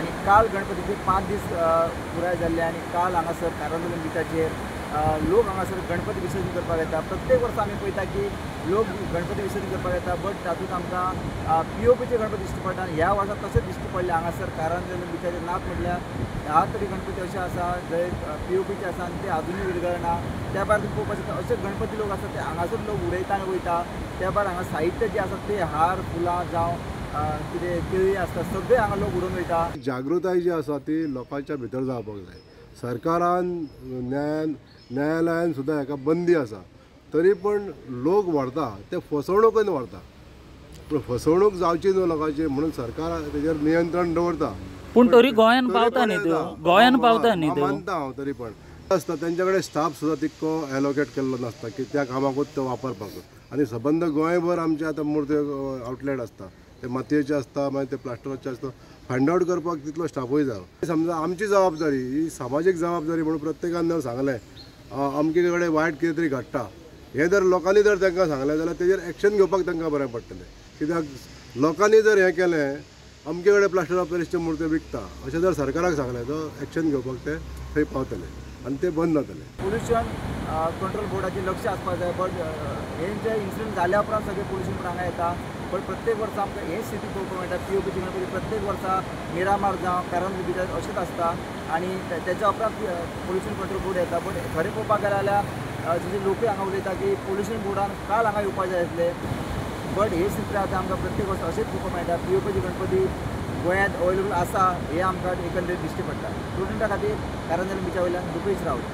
आनी काल गणपतीचे 5 दीस पुराय जाल्ले आनी काल हांगासर कारंजोलिम बिचाचेर लोक हांगासर गणपती विसर्जन करपाक येता. प्रत्येक वर्सा आमी पळयता की लोक गणपती विसर्जन करपाक येता, बट तातूंत आमकां पीओपीचे गणपती दिश्टी पडटा आनी ह्या वर्सा तशेंच दिश्टी पडले. हांगासर कारंजोलिम बिचाचेर नात म्हटल्यार 10 तरी गणपती अशे आसा जे पीओपीचे आसा आनी ते आजुनूय विरगळना. त्या भायर तुमी पळोवपाक शकता अशे गणपती लोक आसा ते हांगासर लोक उडयता आनी वयता. त्या भायर हांगा साहित्य जें आसा ते हार फुलां जावं कितें केळी आसता सगळें हांगा लोक उडोवन वयता. जागृताय जी आसा ती लोकांच्या भितर जावपाक जाय. सरकारान न्यायालयान सुद्दां हेका बंदी आसा, तरी पण लोक व्हरता ते फसवणूकून व्हरता. पूण फसवणूक जावची न्हू लोकांची म्हणून सरकार तेजेर नियंत्रण दवरता. पूण तरी गोंयान पावता न्ही त्यो, गोंयान पावता न्ही त्यो. मानता हांव, तरी पण आसता तेंच्या कडेन स्टाफ सुद्दां तितको एलोकेट केल्लो नासता की त्या कामाकूच तो वापरपाक. आनी सबंद गोंयभर आमचे आतां मूर्ती आवटलेट आसता, ते मातयेचे आसता, मागीर ते प्लास्टराचे आसता. फायंड आवट करपाक तितलो स्टाफूय जाय. समजा आमची जबाबदारी ही सामाजीक जबाबदारी म्हणून प्रत्येकान जर सांगलें अमके कडेन वायट कितें तरी घडटा हें जर लोकांनी जर तांकां सांगलें जाल्यार तेजेर एक्शन घेवपाक तांकां बरें पडटलें. कित्याक लोकांनी जर हें केलें अमके कडेन प्लास्टर ऑफ पॅरिसच्यो मुर्त्यो विकता अशें जर सरकाराक सांगलें तर एक्शन घेवपाक ते थंय पावतले आनी ते बंद जातले. पोल्युशन कंट्रोल बोर्डाचें लक्ष आसपाक जाय, बट हे जे इन्सिडंट जाल्या उपरांत सगळे पोल्युशन बोर्ड हांगा येता. पण प्रत्येक वर्सा आमकां हे स्थिती पळोवपाक मेळटा. पीओपीची गणपती प्रत्येक वर्सा मिरामार जावं कारंजोलिम बिचार अशेंच आसता आनी तेच्या उपरांत पोल्युशन कंट्रोल बोर्ड येता. बट खरें पळोवपाक गेलें जाल्यार जशे लोकूय हांगा उलयता की पोल्युशन बोर्डान काल हांगा येवपाक जाय आसले, बट हे स्थिती आतां आमकां प्रत्येक वर्सा अशेंच पळोवपाक मेळटा. पीओपीची गणपती गोंयांत अवेलेबल आसा हें आमकां एकंदरीत दिश्टी पडटा. स्टुडंटा खातीर कारंजोलिम बिचा वयल्यान रुपेश रावत.